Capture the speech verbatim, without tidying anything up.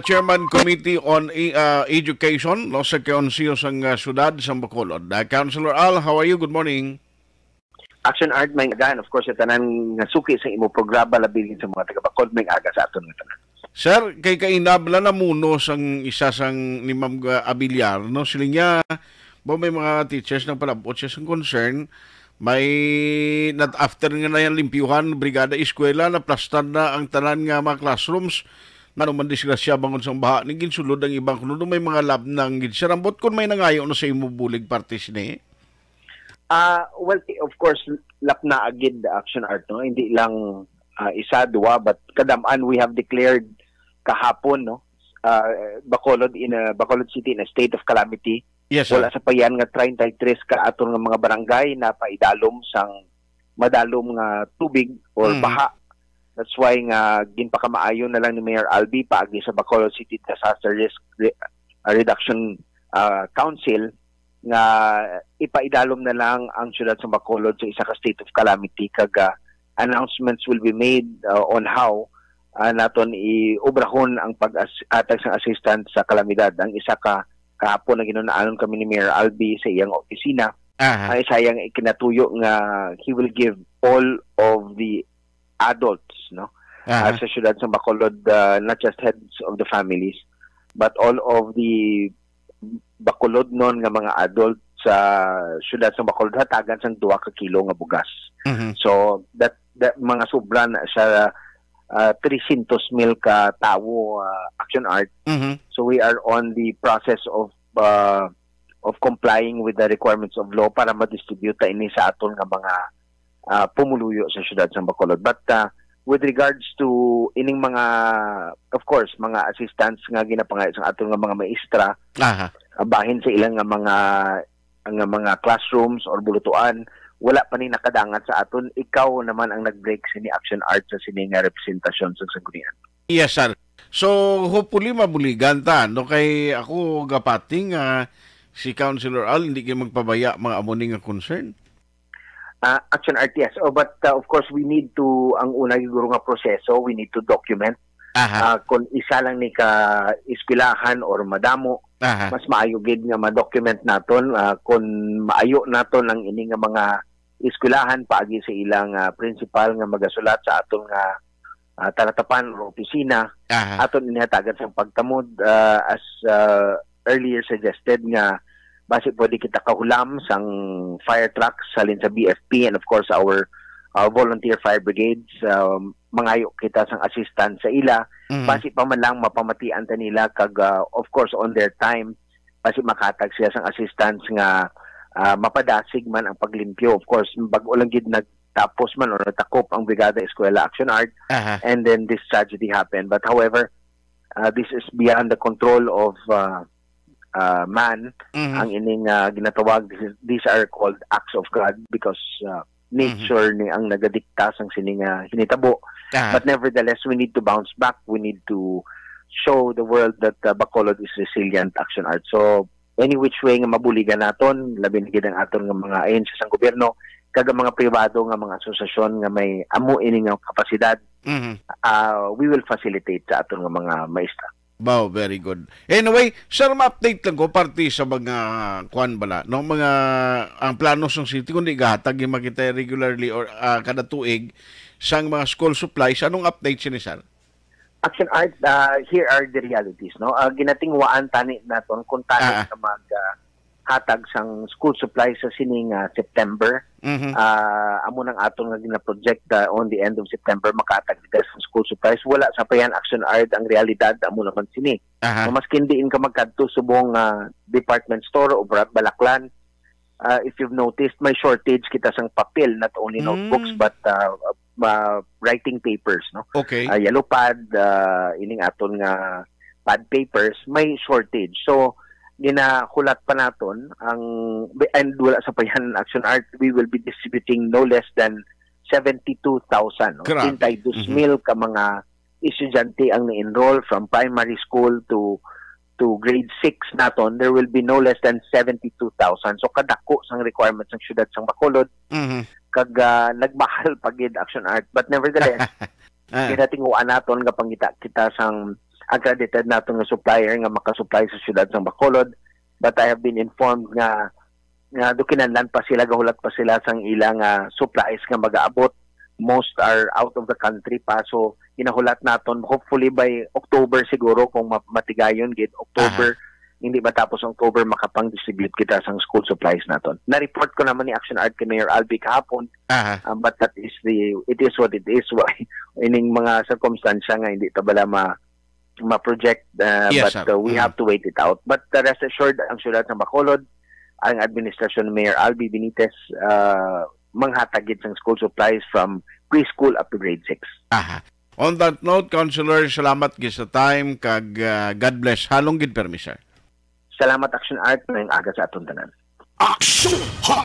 Chairman Committee on E- uh, Education, no, sa Konseho sang uh, Syudad sang Bacolod. Uh, Councilor Al, how are you? Good morning. Action Art, may again, of course, sa tanan nga suki sa imo programa, labi sa mga taga Bacolod, may aga sa aton nga tanan. Sir, kay kainabla na muno sang isa sang ni Ma'am uh, Abiliar, no? Siling niya, ba may mga teachers nang palabot siya sang concern, may not after nga na yan limpyuhan, brigada eskwela, naplastar na ang tanan nga mga classrooms, nano man disgrasya bangon sang baha ni ginsulod ang iban kuno may mga lab nang gid sir ambot kun may nangayo no sa imo bulig parte sini. Ah, well, of course, lapna agid the Action Art, no? Hindi lang ah, isa, duwa, but kadam-an we have declared kahapon, no? Ah, Bacolod in a, Bacolod City in a state of calamity. Yes, sir. Wala sa payan nga treinta y tres ka aton nga mga barangay na paidalom sang madalom nga tubig or Mm. baha. That's why nga ginpakamaayo na lang ni Mayor Albi paagi sa Bacolod City Disaster Risk Re- uh, Reduction uh, Council nga ipaidalom na lang ang siyudad sa Bacolod sa isa ka state of calamity kag uh, announcements will be made uh, on how uh, naton iobrahon ang pag-atag sang assistance sa kalamidad. Ang isa ka kahapon na ginunaanon kami ni Mayor Albi sa iyang opisina. Aha. Ang isa iyang ikinatuyo nga he will give all of the adults, no? Aha. Uh, sa siyudad sa Bacolod, uh, not just heads of the families, but all of the Bacolodnon nga mga adult sa siyudad sa Bacolod hatagan sang duha ka kilo nga bugas. Mhm. So that, that mga sobra na sa uh, three hundred mil ka tawo uh, Action Art. Mhm. So we are on the process of uh, of complying with the requirements of law para ma-distribute ta ini sa aton nga mga ah, pumuluyo sa siyudad sa Bacolod. But ah, with regards to ining mga, of course, mga assistance nga ginapangayo sa aton nga mga maestra, Aha. ah, bahin sa ilang nga mga nga mga classrooms or bulutuan, wala pa ni nakadangat sa aton. Ikaw naman ang nag-break sini Action Art sa sini nga representasyon sa sanggunian. Yes, sir. So, hopefully mabuligan ta no kay ako gapating nga si Councilor Al hindi kay magpabaya mga amo ni nga concern. Ah, Action Art, yes. Oh, but uh, of course, we need to, ang una siguro nga proseso, we need to document. Aha. Ah, kung isa lang ni ka eskwelahan or madamo, Aha. mas maayo gid nga ma-document naton. Ah, kung maayo naton ang ini nga mga eskwelahan paagi sa ilang ah, principal nga magasulat sa aton nga ah, talatapan or opisina, Aha. aton inihatagan sang pagtamod ah, as ah, earlier suggested nga basi pwede kita kahulam sang fire trucks halin sa B F P and of course our uh, volunteer fire brigades, um, mangayo kita sang assistance sa ila. Mhm. Basi pa man lang mapamatian ta nila kag uh, of course on their time basi makatag siya sang assistance nga uh, mapadasig man ang paglimpyo. Of course, bag-o lang gid nagtapos man or natakop ang Brigada Eskwela Action Art Aha. and then this tragedy happened. But however, uh, this is beyond the control of uh, uh, man. Mhm. Ang ining uh, ginatawag, this is, these are called acts of God because uh, nature ni ang nagadikta sang sini nga hinitabo. Aha. But nevertheless, we need to bounce back. We need to show the world that uh, Bacolod is resilient, Action Art. So, any which way nga mabuligan naton, labi na gid ang aton nga mga ahensya sang gobyerno, kag ang mga pribado nga mga asosasyon nga may amo ini nga kapasidad, Mhm. ah, we will facilitate sa aton nga mga maestra. Wow, very good. Anyway, sir, ma-update lang ko parte sa mga kuan bala, no? Mga ang plano sang city kundi gahatag yung makita regularly or ah, kada tuig sang mga school supplies. Anong update sini, sir? Action Art, uh, here are the realities, no? Uh, ginatingwaan tani naton kung tani Ah, ah. ka mag uh, hatag sang school supplies sa sining uh, September. Mhm. Uh, amo nang aton nga ginaproject uh, on the end of September makahatag kita sang school supplies. Wala sa payan Action Art ang realidad amo naman sini. Aha. So, maski diin ka magkadto subong uh, department store o bra- balaklan, uh, if you've noticed, may shortage kita sang papel, not only notebooks Mm. but uh, uh, writing papers, no? Okay. Uh, yellow pad, uh, ining aton nga pad papers, may shortage. So ginahulat pa naton ang and wala sa payan Action Art, we will be distributing no less than seventy-two thousand, no? Grabe. Treinta y dos mil ka mga estudyante ang na-enroll from primary school to to grade six naton, there will be no less than seventy-two thousand. So kadako sang requirements ng siyudad sang Bacolod Mhm. kag ah, nagmahal pa gid Action Art. But nevertheless, Ah. ginatinguan naton nga pangita kita sang accredited naton nga supplier nga makasupply sa siyudad sang Bacolod. But I have been informed nga nga do kinahanglan pa sila, gahulat pa sila sang ilang ah, supplies nga magaabot. Most are out of the country pa. So, ginahulat naton, hopefully by October siguro, kung ma- matigayon gid, October, hindi matapos ang October, makapang-distribute kita sang school supplies naton. Na-report ko naman ni Action Art kay Mayor Albi kahapon, Aha. um, but that is the, it is what it is. Why? Ining mga sirkumstansya nga hindi ta bala ma, ma-project, uh, Yes, but sir. uh, we Mm. have to wait it out. But uh, rest assured, ang siyudad sa Bacolod, ang administrasyon ni Mayor Albi Benitez, uh, manghatag gid sang school supplies from preschool up to grade six. Aha. On that note, Councilor, salamat gid sa time kag ah, God bless. Halong gid permi, sir. Salamat, Action Art, ngayong aga sa aton tanan. Aksyon!